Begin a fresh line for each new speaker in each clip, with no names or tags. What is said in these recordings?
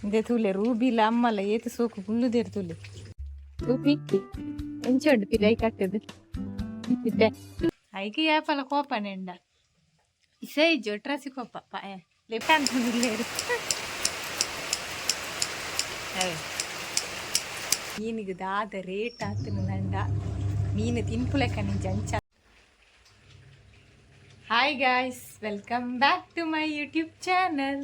ಇಂದೆ ತೂಲೆ ರೂಬಿಲ ಅಮ್ಮಲ ಏತ್ ಸೋಕು ಕುಲ್ಲುದೇರ್ ತೂಲೆ. ರೂಬಿ, ಎಂಚ ಉಂಡು ಪಿದೈ ಕಟ್ಟದು ಇತ್ತೆ? ಐಕೆ ಏಪಲ ಕೋಪ ನೆಂಡ ಇಸೆ ಇಜ್ಜಿ, ಒಟ್ರಾಸಿ ಕೋಪ ಲೆಪ್ಪ. ಮೀನಿಗೆ ದಾದ ರೇಟ್ ಆತನ ನಂಡ, ಮೀನು ತಿನ್ಪುಲೆಕ್ಕ ನಿಂಜ ಅಂಚ. Hi guys, welcome back to my YouTube channel.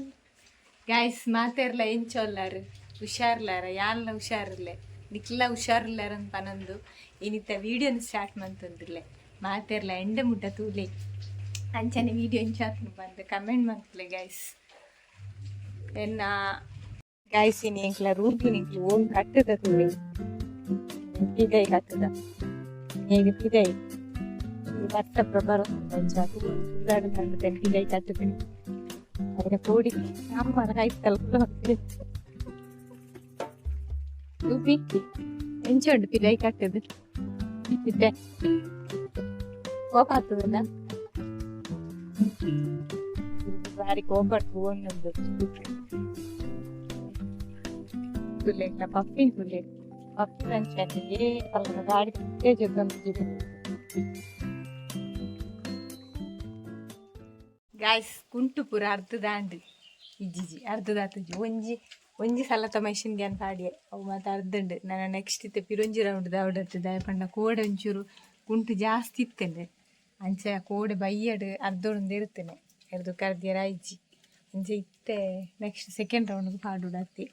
Guys, ಮಾತೆರ್ಲ ಎಂಚೊಲ್ಲಾರು? ಹುಷಾರ್ಲಾರ? ಯಾನ್ಲ ಹುಷಾರಿಲ್ಲೆ, ನಿಕ್ಲ ಹುಷಾರಿಲ್ಲಾರ ಅಂತ ಪನೊಂದು ಇನಿತ ವೀಡಿಯೋನ ಸ್ಟಾರ್ಟ್ ಮಂತೊಂದಿಲ್ಲೆ. ಮಾತೆರ್ಲ ಎಂಡ ಮುಟ್ಟ ತೂಲೆ, ಅಂಚನೆ ವೀಡಿಯೋ ಎಂಚಾತ್ನು ಬಂದು ಕಮೆಂಟ್ ಮಂತ್ಲೆ ಗೈಸ್. ಎನ್ನ ಗಾಯ್ಸ್, ಇನಿ ಎಂಕ್ಲ ರೂಬಿ ನಿಕ್ಲು ಓನ್ ಕಟ್ಟದ ತೂಲೆ, ಪಿದೈ ಕಟ್ಟದ ಹೇಗೆ ಪಿದೈ ಬರ್ತ ಬರೋ ಅಂಚ ಪಿದೈ ಕಟ್ಟುತ್ತೀನಿ. ಅದನ್ನ ಕೋಡಿ ಅಮ್ಮನ ಕೈತಲ್ಲ. ರೂಬಿ, ಎಂಚ ಉಂಡು ಪಿದೈ ಕಟ್ಟದು ಇತ್ತೆ? ಕೋಪ ಆಗ್ತದಲ್ಲ, ಬಾರಿ ಕೋಪ. ಒಂದೊಂದು ತುಲೆ ಪಪ್ಪಿನ ತುಲೆ ಪಪ್ಪಿನ ಅಂಚನೆ ಗಾಡಿ ಜೊತೆ. ಗಾಯ್ಸ್, ಕುಂಟು ಪೂರ ಅರ್ಧದಾಂಡ್ ಇಜ್ಜಿಜಿ, ಅರ್ಧದಾತುಜಿ. ಒಂಜಿ ಒಂಜಿ ಸಲತ ಮಷಿನ್ ಗ್ಯಾನ್ ಪಾಡಿಯೆ, ಅವು ಮಾತ ಅರ್ಧಂಡು. ನಾನು ನೆಕ್ಸ್ಟ್ ಇತ್ತೆ ಪಿರೊಂಜಿ ರೌಂಡ್ ದಾವಡತ್ತು ದಾಯ ಪಂಡ ಕೋಡೆ ಒಂಚೂರು ಕುಂಟು ಜಾಸ್ತಿ ಇತ್ತಂಡೆ. ಅಂಚ ಕೋಡೆ ಬಯ್ಯಡ್ ಅರ್ಧೊಂದು ಇರ್ತೇನೆ ಎರ್ದು ಕರ್ದಿಯರ ಇಜ್ಜಿ. ಅಂಚ ಇತ್ತೆ ನೆಕ್ಸ್ಟ್ ಸೆಕೆಂಡ್ ರೌಂಡ್ಗೆ ಪಾಡುಡತ್ತಿ.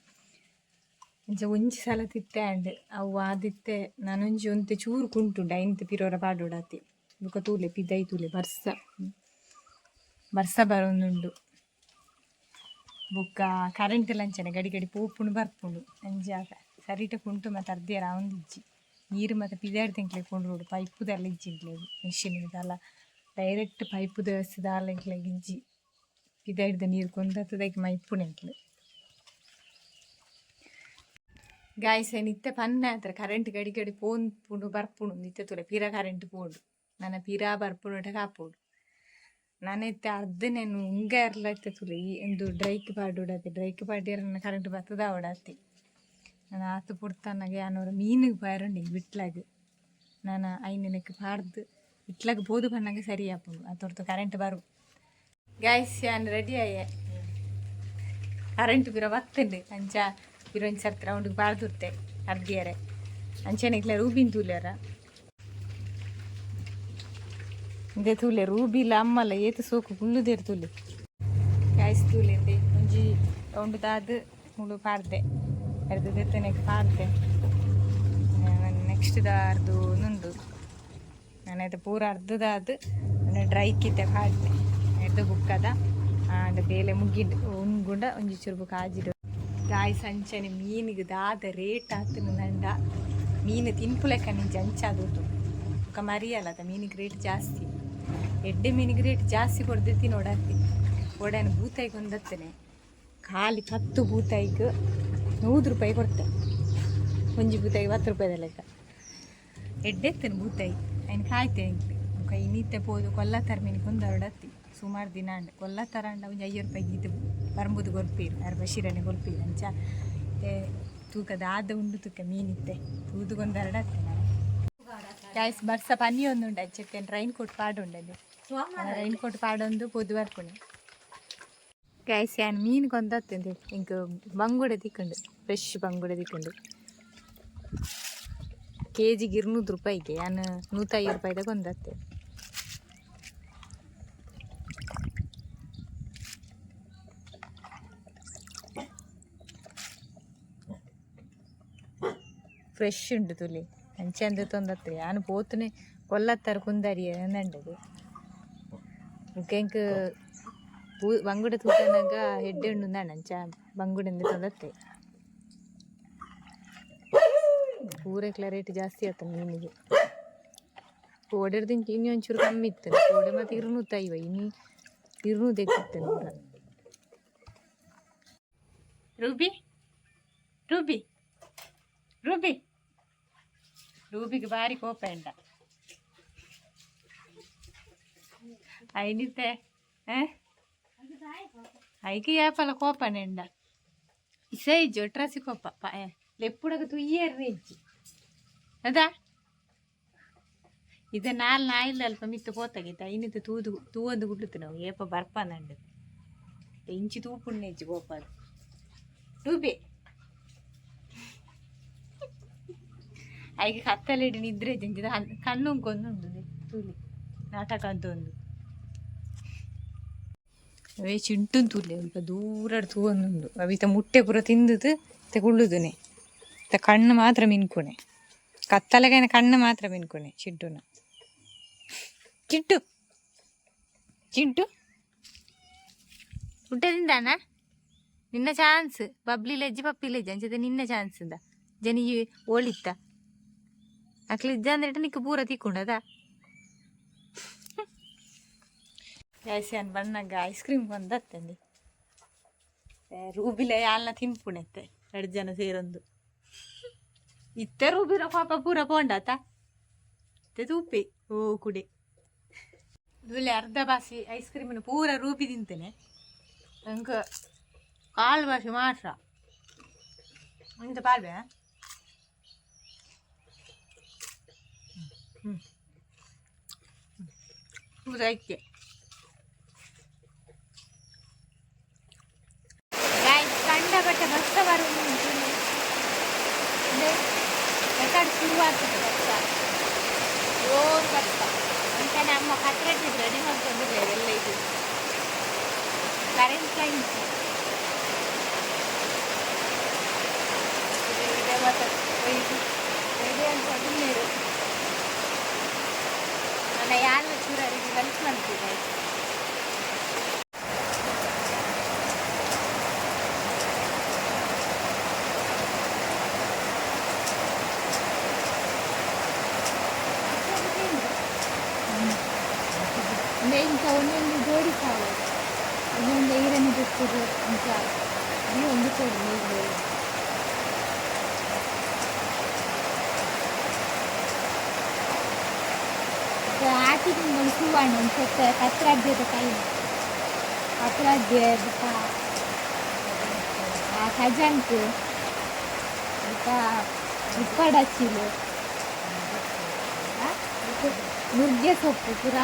ಅಂಚ ಒಂಜಿ ಸಲ ತಿತ್ತೆ ಅಂಡ್ ಅವು ಆದಿತ್ತೆ. ನಾನೊಂಜಿ ಒಂತೆ ಚೂರು ಕುಂಟುಂಡು, ಐಂತ ಪಿರೋರ ಪಾಡುಡತ್ತಿ. ಬೊಕ ತೂಲೆ, ಪಿದೈ ತೂಲೆ, ಬರ್ಸ ಬರ್ಸ ಬರೊಂದುಂಡು. ಬೊಕ್ಕ ಕರೆಂಟ್ ಲಂಚನೆ ಗಡಿ ಗಡಿ ಪೋಪುಂಡು ಬರ್ಪುಂಡು. ಅಂಚ ಸರಿಟ ಕುಂಟು ಮತ್ತು ಅರ್ದಿಯರ ಆವೊಂದಿಜ್ಜಿ. ನೀರು ಮತ್ತು ಪಿದಾಯ್ಡ್ ಎಂಕ್ಲೆ ಕೊಂಡ್ರೋಡು, ಪೈಪುದಲ್ಲ ಇಜ್ಜಿ ಎಂಕ್ಲೆಗ್. ಮಿಷಿನ್ ದಾಲ ಡೈರೆಕ್ಟ್ ಪೈಪುದ ವ್ಯವಸ್ಥೆ ದಾಲ ಎಂಕ್ಲೆಗ್ ಇಜ್ಜಿ. ಪಿದಾಯ್ಡ್ದ ನೀರು ಕೊಂದತ್ತದಕ್ಕೆ ಮೈಪುಣು ಎಂಕ್ಲೆ. ಗಾಯ್ಸ್, ಇತ್ತೆ ಪನ್ನ ಹತ್ರ ಕರೆಂಟ್ ಗಡಿ ಗಡಿ ಪೋಂಪುಂಡು ಬರ್ಪುಂಡು. ಇತ್ತೆ ತೂಲೆ, ಪಿರ ಕರೆಂಟ್ ಪೋಂಡು. ನನ್ನ ಪಿರ ಬರ್ಪುಂಡು ಕಾಪೋಡು. ನಾನು ಇತ್ತೆ ಅರ್ಧನೇನು ಉಂಗಾರ್ಲ. ಇತ್ತೆ ತೂಲೆ, ಈ ಒಂದು ಡ್ರೈಕ್ ಪಾಡುಡತ್ತೆ. ಡ್ರೈಕ್ ಪಾಡ್ಯರ ನನ್ನ ಕರೆಂಟ್ ಬತ್ತದ ಅವಡತ್ತಿ. ನಾನು ಆತು ಪುಡ್ತಾನಾಗ ಯಾನೋರ ಮೀನಿಗೆ ಬಾರುಂಡು ವಿಟ್ಲಾಗ. ನಾನು ಐನಕ್ಕೆ ಪಾಡ್ದು ವಿಟ್ಲಾಗ ಬೋದು ಪನ್ನಾಗ ಸರಿ ಆಪುಂಡು. ಆತೊರ್ತು ಕರೆಂಟ್ ಬರು. ಗಾಯ್ಸ್, ಯಾನ್ ರೆಡಿ ಆಯೆ. ಕರೆಂಟ್ ಪಿರ ಬತ್ತುಂಡು. ಅಂಚ ಪಿರ ಒಂಜಿ ಸರ್ತಿ ರೌಂಡ್ಗೆ ಪಾಡ್ದುರ್ತೆ ಅರ್ದಿಯರೆ. ಅಂಚನೆ ಇಕ್ಲೆ ರೂಬಿನ್ ತೂಲ್ಯಾರ. ಇಂದೆ ತೂಲೆ, ರೂಬಿಲ ಅಮ್ಮಲ ಏತ್ ಸೋಕು ಕುಲ್ಲುದೇರ್ ತೂಲೆ. ಗಾಯ್ಸ್, ತೂಲೆ, ಇಂದೆ ಒಂಜಿ ರೌಂಡ್ ದಾದ್ ಮುಳು ಪಾಡ್ದೆ, ಅರ್ಧ ದೆತ್ತನೆಗ್ ಪಾಡ್ದೆ. ನೆಕ್ಸ್ಟ್ ದ ಅರ್ದು ನುಂಡು. ನಾನು ಪೂರ ಅರ್ಧದಾದ್ ಡ್ರೈಕಿತ್ತೆ ಪಾಡ್ದೆ. ಎರ್ದು ಬುಕ್ಕದ ಆಂಡ ಬೇಲೆ ಮುಗಿಂಡು. ಉಂಗುಂಡ ಒಂಜಿ ಚೂರು ಬುಕ್ಕ ಆಜಿಡು. ಗಾಯ್ಸ್, ಅಂಚನೆ ಮೀನಿಗೆ ದಾದ ರೇಟ್ ಆತನ ನಂಡ, ಮೀನು ತಿನ್ಪುಲೆಕ್ಕ ನಿಂಜ ಅಂಚ ದೂತು. ಬೊಕ್ಕ ಮರಿಯಲ್ಲ, ಮೀನಿಗೆ ರೇಟ್ ಜಾಸ್ತಿ. ಎಡ್ಡೆ ಮೀನಿಗೆ ರೇಟ್ ಜಾಸ್ತಿ ಕೊಡ್ದಿತ್ತಿ ನೋಡತ್ತಿ. ಒಡನೆ ಬೂತಾಯಿಗೆ ಒಂದತ್ತನೆ ಖಾಲಿ 10 ಬೂತಾಯಿಗೆ 100 ರೂಪಾಯಿ ಕೊಡ್ತೆ. ಒಂಜಿ ಬೂತಾಯಿಗೆ 10 ರೂಪಾಯಿದ ಲೆಕ್ಕ. ಎಡ್ಡೆತ್ತನ ಬೂತಾಯಿ ಐನ್ ಕಾಯ್ತೆ ಎಂಕ್ಲೆ. ಬೊಕ ಇನ್ನಿತ್ತೆ ಪೋದು ಕೊಲ್ಲತ್ತಾರ ಮೀನಿಗೆ ಒಂದರಡತ್ತಿ. ಸುಮಾರು ದಿನ ಅಂಡ್ ಕೊಲ್ಲತ್ತಾರ ಅಂಡ ಒಂಜಿ 5 ರೂಪಾಯಿ ಗೀತು ಬರ್ಂಬುದು ಕೊರ್ಪೀರು ಅರ್ ಬಶೀರನೆ ಕೊರ್ಪೀರು. ಅಂಚ ತೂಕ ದಾದ ಉಂಡು ತೂಕ ಮೀನಿತ್ತೆ ತೂದುಗೊಂದರಡತ್ತೆ ನಾನು. ಗಾಯ್ಸ್, ಬರ್ಸ ಪನಿ ಒಂದುಂಡು. ಅಚ್ಚಕ್ಕೆ ರೈನ್ ಕೋಟ್ ಪಾಡುಂಡಲ್ಲಿ. ರೈನ್ ಕೋಟ್ ಪಾಡೊಂದು ಪೋದು ಬರ್ಪುಣೆ. ಗಾಯ್ಸ್, ಯಾನ್ ಮೀನು ಕೊಂದತ್ತಂದೆ. ಇಂಕ್ ಬಂಗುಡೆ ತಿಕ್ಕಂಡು, ಫ್ರೆಶ್ ಬಂಗುಡೆ ತಿಕ್ಕಂಡು. ಕೆಜಿಗೆ 200 ರೂಪಾಯಿಗೆ. ಯಾನ್ 150 ರೂಪಾಯಿದ ಕೊಂದತ್ತೆ. ಫ್ರೆಶ್ ಉಂಡು ತುಲಿ. ಅಂಚಂದ ತೊಂದತ್ತೆ. ಯಾನ್ ಪೋತುನೆ ಕೊಲ್ಲತ್ತಾರ ಕುಂದಾರಿಯ ನಂಡದು. ಎಂಕ್ ಪೂ ಬಂಗುಡೆ ತೂತನಾಗ ಹೆಡ್ಡೆ ಉಂಡು ಅಂದಾಣ. ಅಂಚ ಬಂಗುಡೆ ತೊಂದತ್ತೆ. ಪೂರೆಕ್ಲ ರೇಟ್ ಜಾಸ್ತಿ ಆತ ಮೀನಿಗೆ. ಕೋಡೆರ್ದಿಂಚ ಇನ್ನು ಒಂಚೂರು ಕಮ್ಮಿ ಇತ್ತು ಕೋಡೆ. ಮತ್ತೆ 250, ಇನ್ನು 200 ಇತ್ತು ಪೂರ. ರೂಬಿ, ರೂಬಿ, ರೂಬಿ, ರೂಬಿಗೆ ಬಾರಿ ಕೋಪ ಎಂಡ ಐನಿತೆ. ಐಕೆ ಏಪಲ ಕೋಪನೆಂಡ. ಇಸೈಜ್ ಒಟ್ರಾಸಿ ಕೊಪ್ಪ ಲೆಪ್ಪುಡಗ ತುಯ್ಯರ್ ಇಜ್ಜಿ ಅದಾ ಇದು ನಾಲ್ ನಾಯಿಲ್ಲ ಅಲ್ಪ ಮಿತ್ತು ಪೋತಾಗಿತ್ತ ಇನ್ನಿತ್ತು ತೂದು ತೂವೊಂದು ಗುಡ್ಲುತ್ತು ನಾವು ಏಪ ಬರ್ಪ ನಂಡು ಇಂಚಿ ತೂಪುಣ್ಣೆ ಇಜ್ಜಿ ಗೋಪಾಲ್ ಟೂಬೆ ಐಗೆ ಕತ್ತಲೆಡ್ ನಿದ್ರೆ ಜಂಜಿದ ಕಣ್ಣು ಕೊಂದುಂಡು ತೂಲಿ ನಾಟಕ ಅಂತ ಒಂದು ಅವೇ ಚಿಂಟುನ್ ತೂಲೆ ಅಲ್ಪ ದೂರ ತೂವೊಂದುಂಡು ಅವಿತ ಮುಟ್ಟೆ ಪೂರ ತಿಂದುದು ಇತ್ತೆ ಕುಳ್ಳುದುನೆ ಇತ್ತ ಕಣ್ಣು ಮಾತ್ರ ಮಿನ್ಕುಣೆ ಕತ್ತಲೆಗೈನ ಕಣ್ಣು ಮಾತ್ರ ಮಿನ್ಕುಣೆ ಚಿಂಟುನ. ಚಿಂಟು ಚಿಂಟು ಊಟದಿಂದಾನ ನಿನ್ನ ಚಾನ್ಸ್ ಬಬ್ಲಿ ಲೆಜ್ಜಿ ಪಪ್ಪಿ ಲೆಜ್ಜಿ ಅಂಚದ ನಿನ್ನ ಚಾನ್ಸ್ ಇಂದ ಜನಿ ಓಳಿತ್ತ ಅಕ್ಲಿ ಇಜ್ಜ ಅಂದ್ರೆ ನಿಕ್ಕ ಪೂರ ತಿಕ್ಕೊಂಡದ ಯಾನ್ ಬಣ್ಣಗ ಐಸ್ ಕ್ರೀಮ್ ಬಂದತ್ತಂడి ರೂಬಿಲೆ ಯಾಲ್ನ ತಿನ್ಪುಣೆತ್ತೆ ಎರಡು ಜನ ಸೇರೊಂದು ಇತ್ತೆ ರೂಬಿರ ಪಾಪ ಪೂರ ಪೋಂಡಾತ ಇತ್ತೆ ತೂಪೆ ಓ ಕುಡೆ ರೂಲೆ ಅರ್ಧ ಬಾಸಿ ಐಸ್ ಕ್ರೀಮನ್ನು ಪೂರ ರೂಪಿ ತಿಂತೇನೆ. ಅಂಕ ಕಾಲು ಬಾಸಿ ಮಾತ್ರ ಎಂತ ಪಾಲ್ಬೆ. ಹ್ಞೂ ಪೂರ ಐತೆ. ಕಂಡ ಬಟ್ಟೆ ಬಸ್ಸ ಬರುವುದು ರೆಕಾರ್ಡ್ ಶುರುವಾಗ್ತದೆ. ಬರ್ಸ ಜೋರು ಬರ್ಸ ಅಂತಾನೆ ಅಮ್ಮ ಕಟ್ರಟ್ಟಿದ್ರು ರೆಡಿ ಮಾಡ್ಕೊಂಡಿಲ್ಲ ಎಲ್ಲ. ಇದು ಕರೆಂಟ್ ಲೈನ್ ಇದೆ ಮತ್ತೆ ಇದು ರೆಡಿ ಅಂತ ನೀರು ನನ್ನ ಯಾಲ ಚೂರರಿಗೆ ಹೆಲ್ಪ್ ಮಾಡ್ತಿದ್ದೆ. ಇಂಥ ಒಂದೊಂದು ಜೋಡಿ ಸಾವು ಒಂದೊಂದು ಐರನ್ ಬಿಡ್ತದೆ ಅಂತ ಈ ಒಂದು ಕೊಡು ನೀರು. ಆಟಿ ತಿಂಗಳು ಹೂವಾಣ ಒಂದು ಸ್ವಲ್ಪ ಪತ್ರಾಜ್ಯದ ಕೈ ಪತ್ರಾಜ್ಯ ಬೊಕ್ಕ ಆ ಖಜಾಂಕು ಬೊಕ್ಕ ಉಪ್ಪಾಡಚ್ಚಿಲು ನುಗ್ಗೆ ಸೊಪ್ಪು ಪೂರ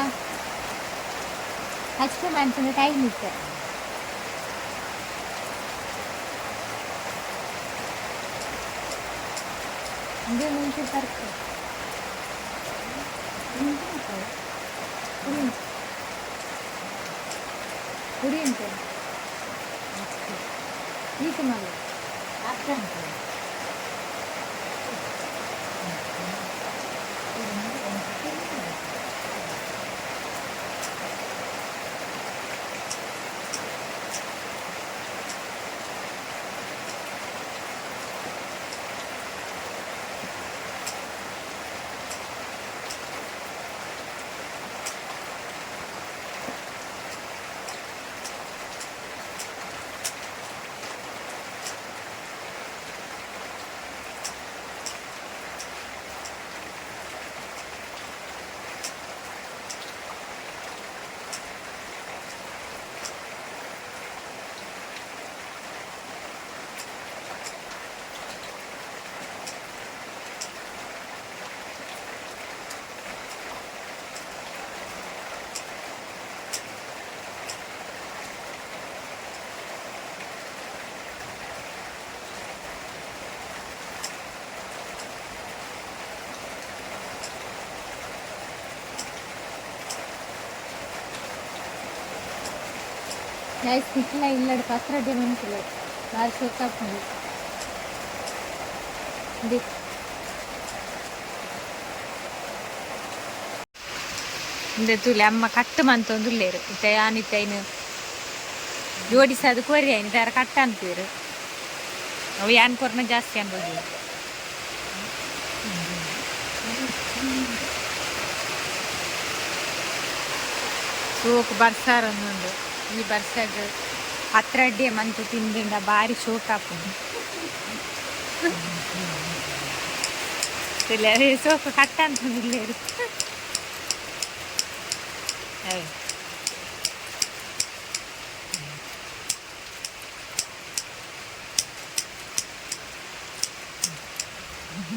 ಹಚ್ಕು ಮನ್ಪುನ ಟೈಮ್ ಇತ್ತು. ಇಂದು ಮುಂಚೆ ತರ್ಕ ಪುಡಿ ಪುಡಿ ಉಂಟು ಈತ ಮಾಡು. ಗೈಸ್, ನಿಕ್ಲ ಇಲ್ಲಡ್ ಪತ್ರೊಡೆ ಮನ್ಪುಲೆ, ಬಾರಿ ಶೋಕಾಪುಂಡು. ಇಂದು ಇಂದೆ ತೂಲೆ ಅಮ್ಮ ಕಟ್ಟು ಮಂತೊಂದುಲ್ಲೆರ್. ಇತ್ತೆ ಯಾನ್ ಇತ್ತೆ ಐನ್ ಜೋಡಿಸಾದ್ ಕೊರಿ ಐನ್ ದಾರ ಕಟ್ಟ ಅನ್ಪುವೆರ್. ಅವು ಯಾನ್ ಕೊರ್ನ ಜಾಸ್ತಿ ಅನ್ಬೋದು. ಸೋಕು ಬರ್ಸಾರ ಒಂದುಂಡು. ಈ ಬರ್ಸಗ್ ಪತ್ರಡ್ಡೆ ಮಂತು ತಿಂದಿಂಡ ಬಾರಿ ಶೋಕಾಪುಂಡು. ಸೋಕು ಕಟ್ಟ ಅಂತೊಂದುಲ್ಲೆರ್. Guys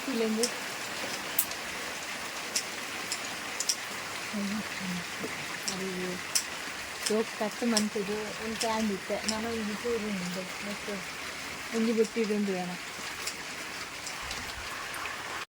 ತೂಲೆಂದು ಅಯ್ಯೋ, ಜೋಕ್ ಕಟ್ ಮಂತುದು ಒಂತೆ ಆಂಡಿತ್ತೆ. ನಾನು ಒಂಜಿ ಚೂರು ಉಂಡು ಮತ್ತು ಒಂಜಿ ಬುಟ್ಟಿಡುಂಡು. ಬೇಡ.